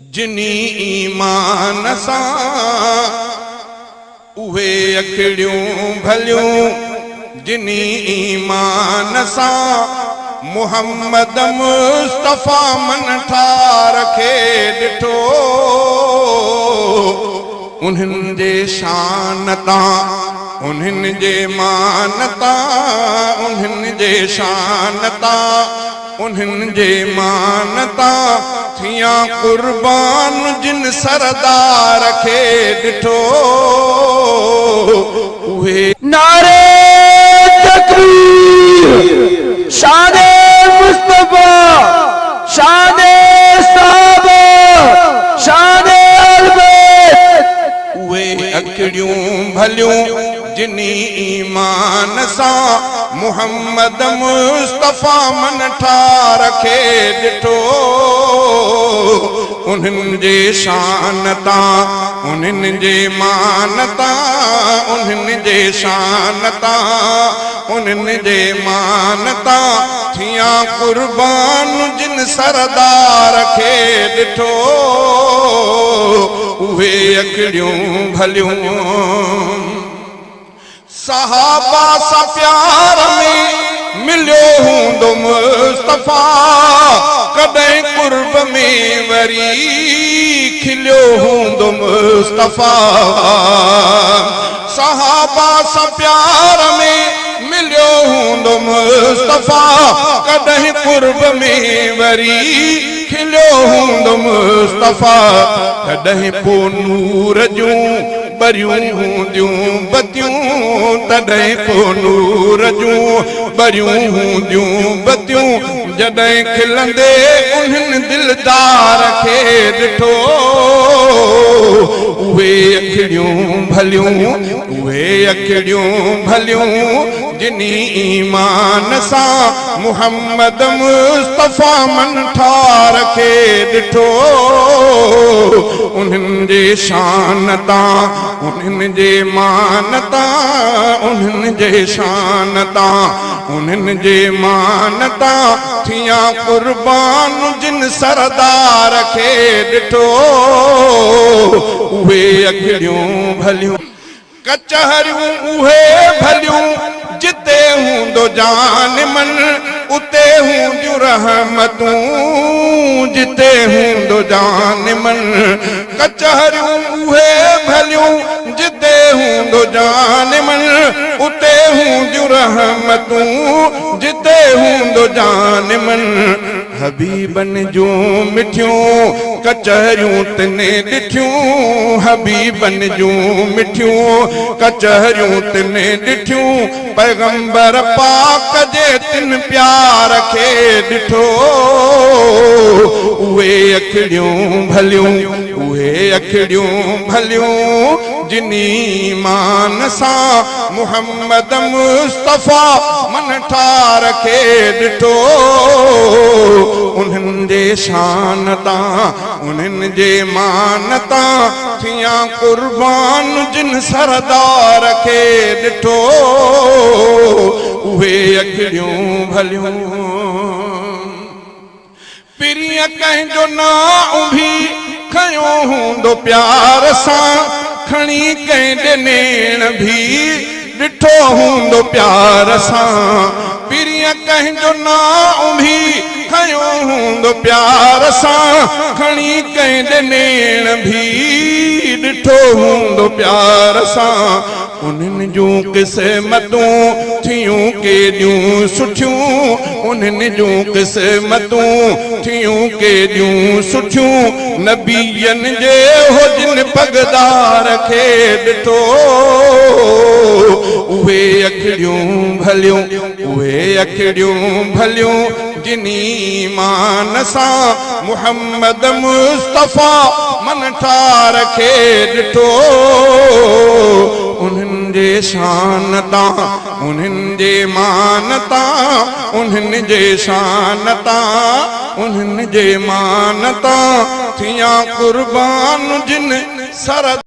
جني ايمان سان اهي اکڙيون ڀليون جني ايمان سان محمد مصطفيٰ منٺار کي ڏٺو انهن جي شان تان انهن جي مان تان انهن جي شان تان انهن جي مان تان ٿيان قربان جن سردار کي ڏٺو اهي. نعري تڪبير شان مصطفيٰ شان صحابه شان اهل بيت. اهي اکڙيون ڀليون جني ايمان سان محمد مصطفيٰ منٺار کي ڏٺو انهن جي شان تان انهن جي مان تان انهن جي شان تان انهن جي مان تان ٿيان قربان جن سردار کي ڏٺو اهي اکڙيون ڀليون صحابه سان پيار ۾ مليو هوندو مصطفيٰ ڪڏهن قرب ۾ وري کليو هوندو مصطفيٰ صحابه سان پيار ۾ مليو هوندو مصطفيٰ ڪڏهن قرب ۾ وري کليو هوندو مصطفيٰ تڏهن پو نور جون ٻريون هونديون بتيون تڏهن پو نور جون ٻريون هونديون بتيون جڏهن کلندي انهن دلدار کي ڏٺو اهي اکڙيون ڀليون اهي اکڙيون ڀليون جني ايمان سان محمد مصطفيٰ منٺار کي ڏٺو انهن جي شان تان انهن جي مان تان انهن جي شان تان انهن جي مان تان ٿيان قربان جن سردار کي ڏٺو اهي اکڙيون ڀليون ڪچهريون اهي ڀليون جتي هوندو جان من اتي هونديون رحمتون جتي هوندو جان من ڪچهريون اهي ڀليون جتي هوندو جان من اتي هونديون رحمتون جتي هوندو جان من حبيبن جون مٺيون ڪچهريون تن ڏٺيون حبيبن جون مٺيون ڪچهريون تن ڏٺيون پيغمبر پاڪ جي تن پيار کي ڏٺو اهي اکڙيون ڀليون اهي اکڙيون ڀليون جن ايمان سان محمد مصطفيٰ منٺار کي ڏٺو انهن جي شان تان انهن جي مان تان ٿيان قربان جن سردار کي ڏٺو اهي اکڙيون ڀليون. پرينء ڪنهن جو نانء ڀي کنيو هوندو پيار سان کڻي ڪنهن ڏي نيڻ ڀي ڏٺو هوندو پيار سان پرينء ڪنهن جو نانء ڀي کنيو هوندو پيار سان کڻي ڪنهن ڏي نيڻ ڀي ڏٺو هوندو پيار سان انهن جون قسمتون ٿيون ڪيڏيون سٺيون انهن جون قسمتون ٿيون ڪيڏيون سٺيون نبين جي هجن پڳدار کي ڏٺو اهي اکڙيون ڀليون اهي اکڙيون ڀليون جن ايمان سان محمد مصطفيٰ منٺار کي ڏٺو انهن جي شان تان انهن جي مان تان انهن جي شان تان انهن جي مان تان ٿيان قربان جن سر.